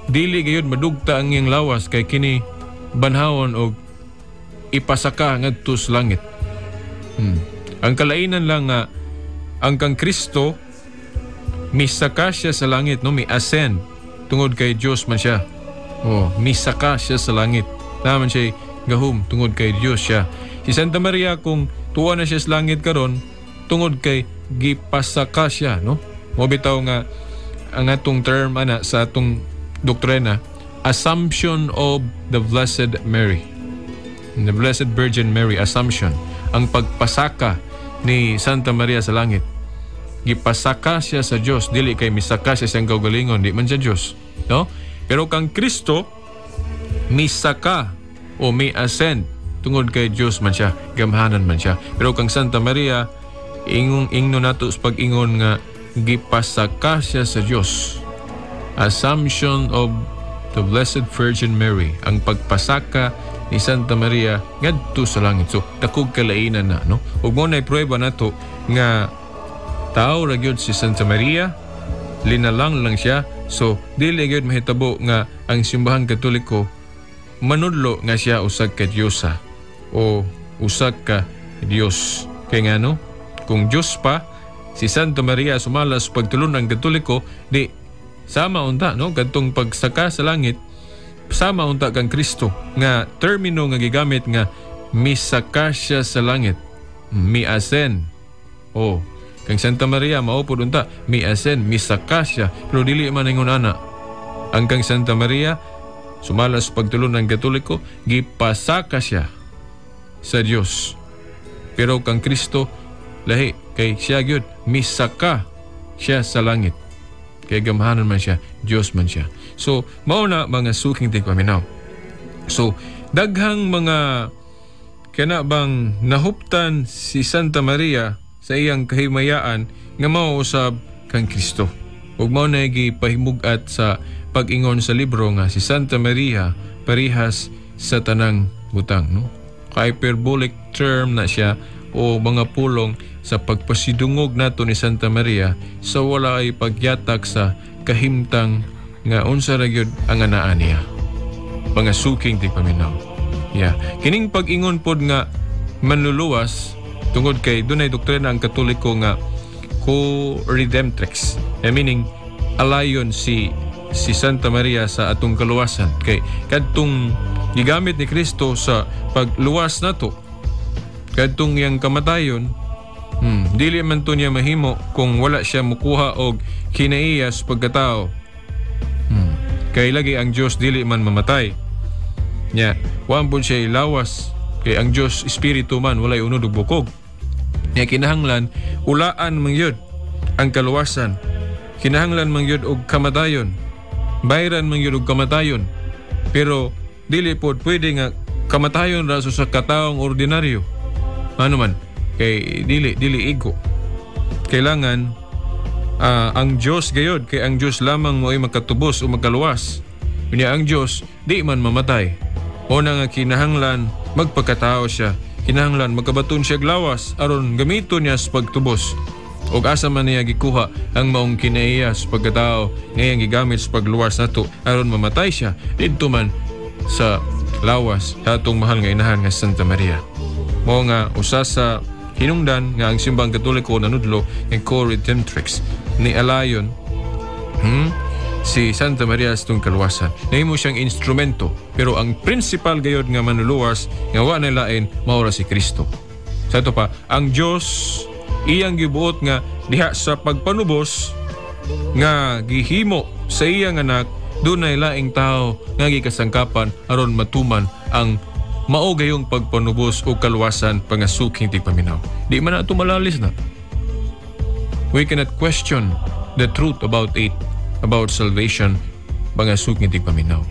dili gayud madugta ang iyang lawas kay kini banhawon og ipasaka ngadto sa langit. Ang kalainan lang nga ang kang Kristo misaka siya sa langit, no, mi ascend tungod kay Dios man siya. Oh, misaka siya sa langit. Naman siya gahum tungod kay Dios siya. Si Santa Maria kung tuwa na siya sa langit karon tungod kay gipasaka siya, no? Mo bitaw nga ang atong term ana sa atong doktrina, Assumption of the Blessed Mary. The Blessed Virgin Mary, Assumption, ang pagpasaka ni Santa Maria sa langit. Gipasaka siya sa Dios, dili kay misaka siya siyang kaugalingon, di man siya Dios, no? Pero kang Kristo misaka o mi ascend tungod kay Dios man siya, gamhanan man siya. Pero kang Santa Maria, ingong ingno nato sa pag-ingon nga gipasaka siya sa Dios. Assumption of the Blessed Virgin Mary, ang pagpasaka ni Santa Maria ngadto sa langit. So dakog kalainan na, no? Ug mo na pruweba nato nga tao ra gyud si Santa Maria, linalang lang siya. So dili gyud mahitabo nga ang Simbahang Katoliko manudlo nga siya usag ka Diyosa o usag ka Dios. Kay ngano, kung Dios pa si Santa Maria sumala sa pagtulon ng Katoliko, di sama unta, no, kadtong pagsaka sa langit sama unta kang Kristo nga termino nga gigamit nga misaka siya sa langit, mi ascend. Oh, kang Santa Maria mao pud unta mi ascend, misaka siya, pero dili man ingon ana. Ang kang Santa Maria sumala sa pagtulon ng Katoliko, gipasaka siya sa Dios. Pero kang Kristo lahi, kay siya gyud misaka siya sa langit. Kay gamhanan man siya, Dios man siya. So mao na mga suking tigpaminaw. So daghang mga kana bang nahuptan si Santa Maria sa iyang kahimayaan nga mao usab kang Kristo. Ug mao na gipahimug-at sa pag-ingon sa libro nga si Santa Maria parihas sa tanang butang, no? Hyperbolic term na siya o mga pulong sa pagpasidungog nato ni Santa Maria sa wala ay pagyatak sa kahimtang nga unsa ra gyud ang anaa niya. Mga suking tigpaminaw. Yeah. Kining pag-ingon pod nga manluluwas tungod kay dunay doktrina ang Katoliko nga co-redemptrix, meaning alayon si Santa Maria sa atong kaluwasan. Kay kadtong gigamit ni Kristo sa pagluwas nato, kadtong iyang kamatayon, dili man to niya mahimo kung wala siya mukuha og kinaiya sa pagkatao. Kay lagi ang Dios dili man mamatay. Nya, wa pud siya ilawas kay ang Dios espiritu man, walay unod ug bukog. Nya kinahanglan ulaan man gyud ang kaluwasan. Kinahanglan man gyud og kamatayon. Bayran man gyud og kamatayon. Pero dili pod pwede nga kamatayon ra sa kataong ordinaryo. Ano man kay dili igo. Kailangan ang Dios gayod, kay ang Dios lamang mo'y makatubos o makaluwas. Unya ang Dios di man mamatay. Una nga kinahanglan magpakatao siya. Kinahanglan magkabaton siya og lawas aron gamiton niya sa pagtubos. Og asa man niya gikuha ang maong kinaiya sa pagkatao ngayang gigamit sa pagluwas nato aron mamatay siya didto man sa lawas sa atong mahal nga inahan nga Santa Maria. Mao nga usa sa hinungdan nga ang Simbahang Katoliko nanudlo nga co-redemptrix ni alayon si Santa Maria sa atong kaluwasan. Nahimo siyang instrumento, pero ang principal gayod nga manluluwas nga wa na lain, mao ra si Kristo. Sa ato pa, ang Dios iyang gibuot nga diha sa pagpanubos nga gihimo sa iyang anak, dunay laing tao nga gikasangkapan aron matuman ang mao gayong pagpanubos o kaluwasan, pangasuking tigpaminaw. Di man nato malalis na. We cannot question the truth about it, about salvation, pangasuking tigpaminaw.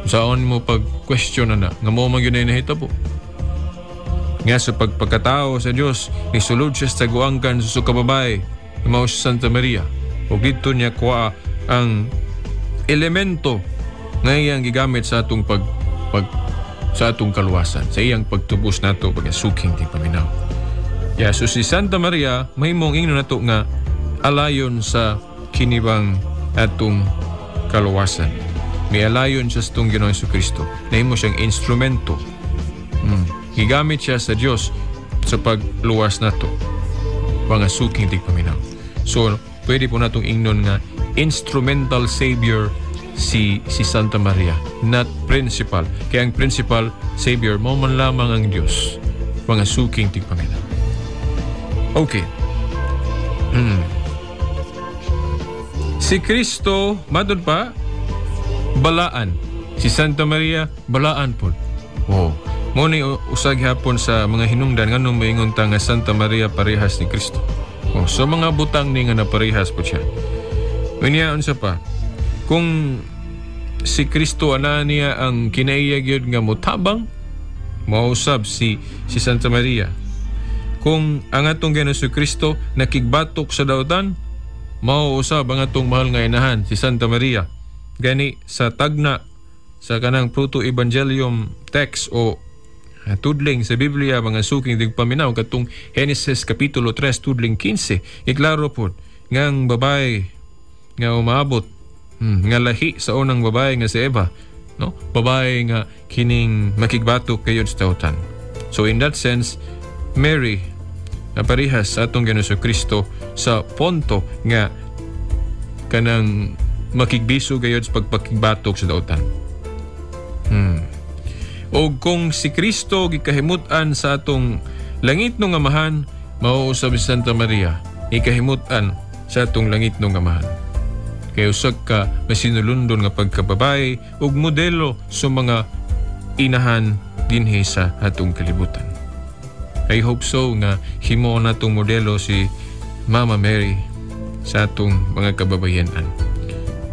Saan mo pag-question na nga mao man gyud ay nahitabo? Nga sa pagpakatao sa Dios, nisulod siya sa taguangkan sa kababae, mao si Santa Maria. Ug didto niya kuha ang elemento nga iyang gigamit sa atong kaluwasan, sa iyang pagtubos nato, pagasuking tigpaminaw. Yeah, so si Santa Maria mahimong ingnon nato nga alayon sa kinibang atong kaluwasan. May alayon siya sa atong Ginoong Kristo. Nahimo siyang instrumento. Gigamit siya sa Dios sa pagluwas nato, mga suking tigpaminaw. So, pwede po natong ingnon nga instrumental savior si Santa Maria, not principal. Kaya ang principal savior, mao man lamang ang Dios, mga suking tigpaminaw. Okay. Si Kristo, matud pa, balaan. Si Santa Maria, balaan po. Oh. Mao ni usag hapon sa mga hinungdan nganong moingon ta nga Santa Maria parehas ni Kristo. Oh, so mga butang ni nga naparehas po siya. Unya, unsa pa? Kung si Kristo ana niya ang kinaiya gyud nga motabang, mausab si Santa Maria. Kung ang atong Ginoong Kristo nakigbatok sa dautan, mao usab ang atong mahal nga inahan si Santa Maria. Gani sa tagna sa kanang proto evangelium text o tudling sa Biblia, mga suking tigpaminaw, katong Genesis kapitulo 3 tudling 15, iklaro pod ngang babae nga umaabot, nga lahi sa unang babae nga si Eva, no, babae nga kining makigbatok kayod sa dautan. So in that sense, Mary na parehas sa atong Ginoong Kristo sa punto nga kanang makigbiso gayod sa pagpakigbatok sa dautan. O kung si Kristo gikahimut-an sa atong langit nung Amahan, mao usab si Santa Maria ikahimut-an sa atong langit nung Amahan. Kay usag ka masinulundon nga pagkababae ug modelo sa mga inahan dinhi sa atong kalibutan. I hope so nga himo natong modelo si Mama Mary sa atong mga kababayenan.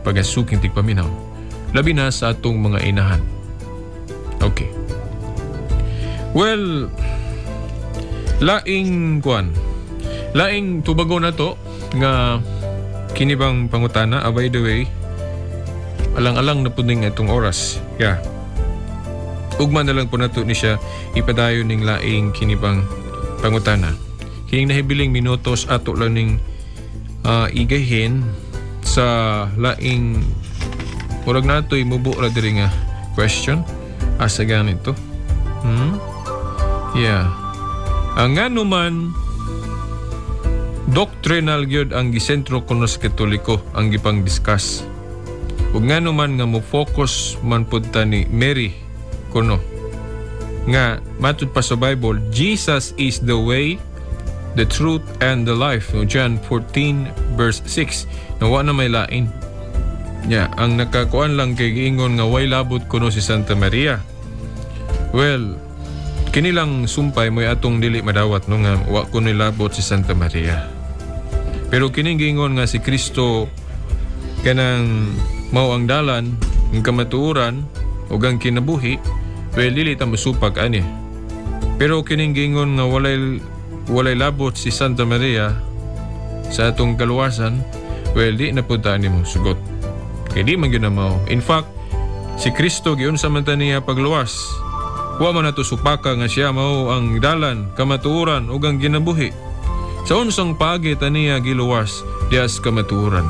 Pagasuking tigpaminaw, labi na sa atong mga inahan. Okay. Well, laing kuan. Laing tubago na to nga kinibang pangutana. By the way, alang-alang na pud ning itong oras. Yeah. Ugma na lang po nato ni siya ipadayon ning laing kinibang pangutana. Kining nahibiling minutos ato lang ning igahin sa laing murag nato'y mubo ra diri nga question. Asa ganito? Yeah. Ang ngano man doctrinal gyud ang gisentro kuno sa Katoliko ang gipang discuss? Ug ngano man nga mo focus man pud ta ni Mary kuno? Nga matud pa sa Bible, Jesus is the way, the truth and the life. No, John 14 verse 6. Na wa na may lain. Ya, ang nakakuan lang kay giingon nga way labot kuno si Santa Maria. Well, kinilang sumpay mo'y atong dili madawat, no, nga wa kuno labot si Santa Maria. Pero kining giingon nga si Kristo kanang mao ang dalan, ang kamatuoran ug ang kinabuhi, well, dili ta mosupak ani. Pero kining giingon nga walay labot si Santa Maria sa atong kaluwasan, well, di na pud ta ani mo sugot. Kay di man gyud na mao. In fact, si Kristo giunsa man ta niya pagluwas. Wa man nato supaka nga siya mao ang dalan, kamatuoran ug ang ginabuhi. Sa unsang paagi ta niya giluwas diha sa kamatuoran?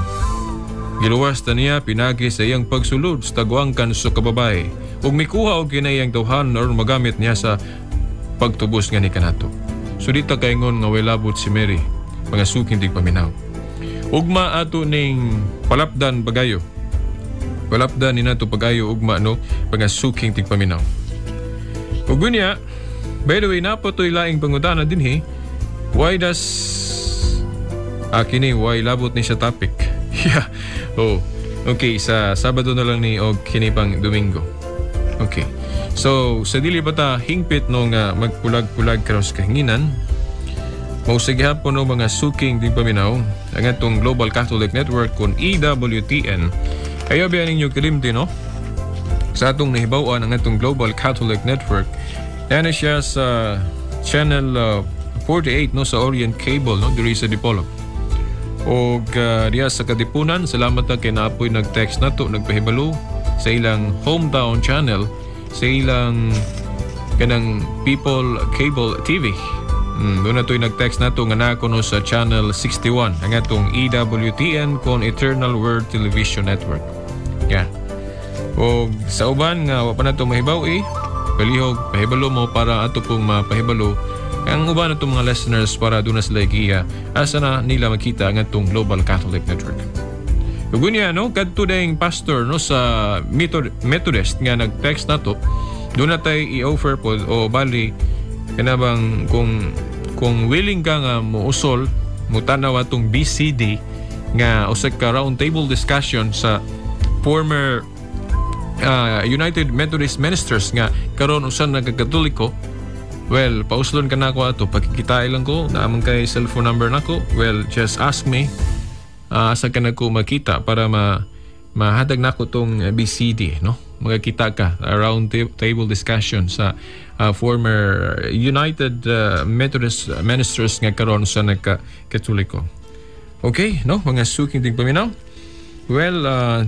Giluwas ta niya pinagi sa iyang pagsulod sa taguangkan sa kababae ug mikuha og kinayang tawhan aron magamit niya sa pagtubos nga ni kanato. So di ta kaingon nga way labot si Mary, mga suking tigpaminaw. Ugma ato ning palapdan bagayo. Palapda ni nato pag-ayo ugma, no, mga suking tigpaminaw. Ug unya, by the way, naa pa to'y laing pangutana dinhi. Why does kini why labot ni sa topic? Yeah. Oh. Okay, sa Sabado na lang ni og kini pang Domingo. Okay. So, sa dili ba ta hingpit no nga magpulag-pulag karon sa kahinginan, mao sa gihapon, no, mga suking tigpaminaw, ang atong Global Catholic Network kon EWTN. Ayaw biya ninyo kalimti, no? Sa atong nahibaw-an, ang atong Global Catholic Network na siya sa channel 48, no, sa Orient Cable, no, diri sa Dipolog. Og diya sa Katipunan, salamat na kay naa poy nag-text nato, nagpahibalo sa ilang hometown channel, sa ilang kanang People Cable TV. Doon na to'y nag-text nato nga naa kuno sa channel 61 ang atong EWTN kon Eternal Word Television Network. Yeah. O sa uban nga wa pa nato mahibaw eh, palihog pahibalo mo para ato pong mapahibalo ang uban nato mga listeners para doon na sila giya asa na nila makita ang atong Global Catholic Network. Ug unya, no, kadto ding pastor, no, sa Methodist nga nag-text nato, doon na tay i-offer po o bali kanabang kung willing ka nga mousol mutanaw atong BCD nga usa ka round table discussion sa former United Methodist ministers nga karon usa nagkatoliko. Well, pauslon ka nako ato, pagkikita lang ko, naa man kay cellphone number nako. Well, just ask me asa ka nako makita para ma mahatag nako tong BCD, no, magkita ka round table discussion sa former United Methodist ministers nga karon sa nagka-Katoliko. Okay, no, mga suking tigpaminaw. Well,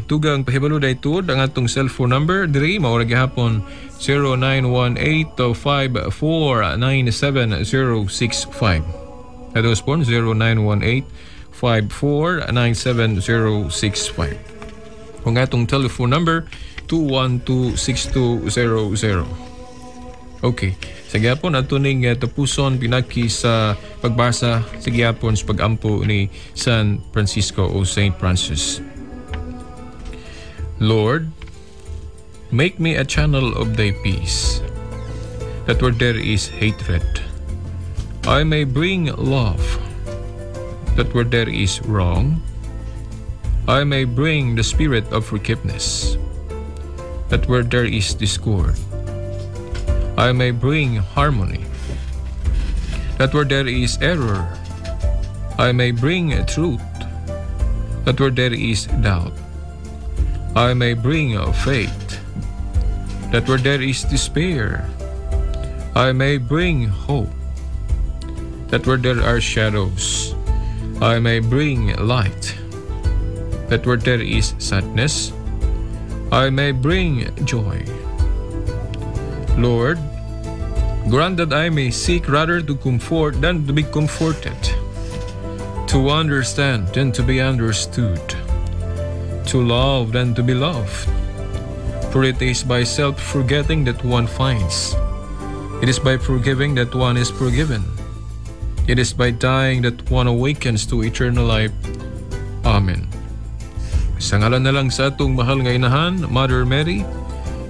tugang pahibalo day tuod ang atong cellphone number diri mao ra gihapon 0918-5497065. Atos po 0918-5497065. Kung atong telephone number 212-6200. Okay. Sa gihapon ato ning tapuson pinaki sa pagbasa sa gihapon sa pagampo ni San Francisco o Saint Francis. Lord, make me a channel of thy peace, that where there is hatred, I may bring love, that where there is wrong, I may bring the spirit of forgiveness, that where there is discord, I may bring harmony, that where there is error, I may bring truth, that where there is doubt, I may bring faith, that where there is despair, I may bring hope, that where there are shadows, I may bring light, that where there is sadness, I may bring joy. Lord, grant that I may seek rather to comfort than to be comforted, to understand than to be understood, to love than to be loved. For it is by self-forgetting that one finds. It is by forgiving that one is forgiven. It is by dying that one awakens to eternal life. Amen. Sa ngalan na lang sa atong mahal nga inahan, Mother Mary,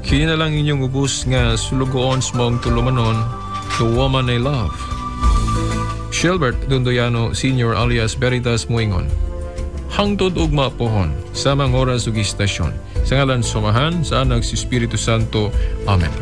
kini na lang inyong ubos nga sulugoon sa maong tulumanon, the woman I love. Shilbert Dondoyano Sr. alias Veritas Muingon. Hangtod ugma pohon, samang oras ug istasyon. Sa ngalan sa Amahan, sa Anak, sa Espiritu Santo. Amen.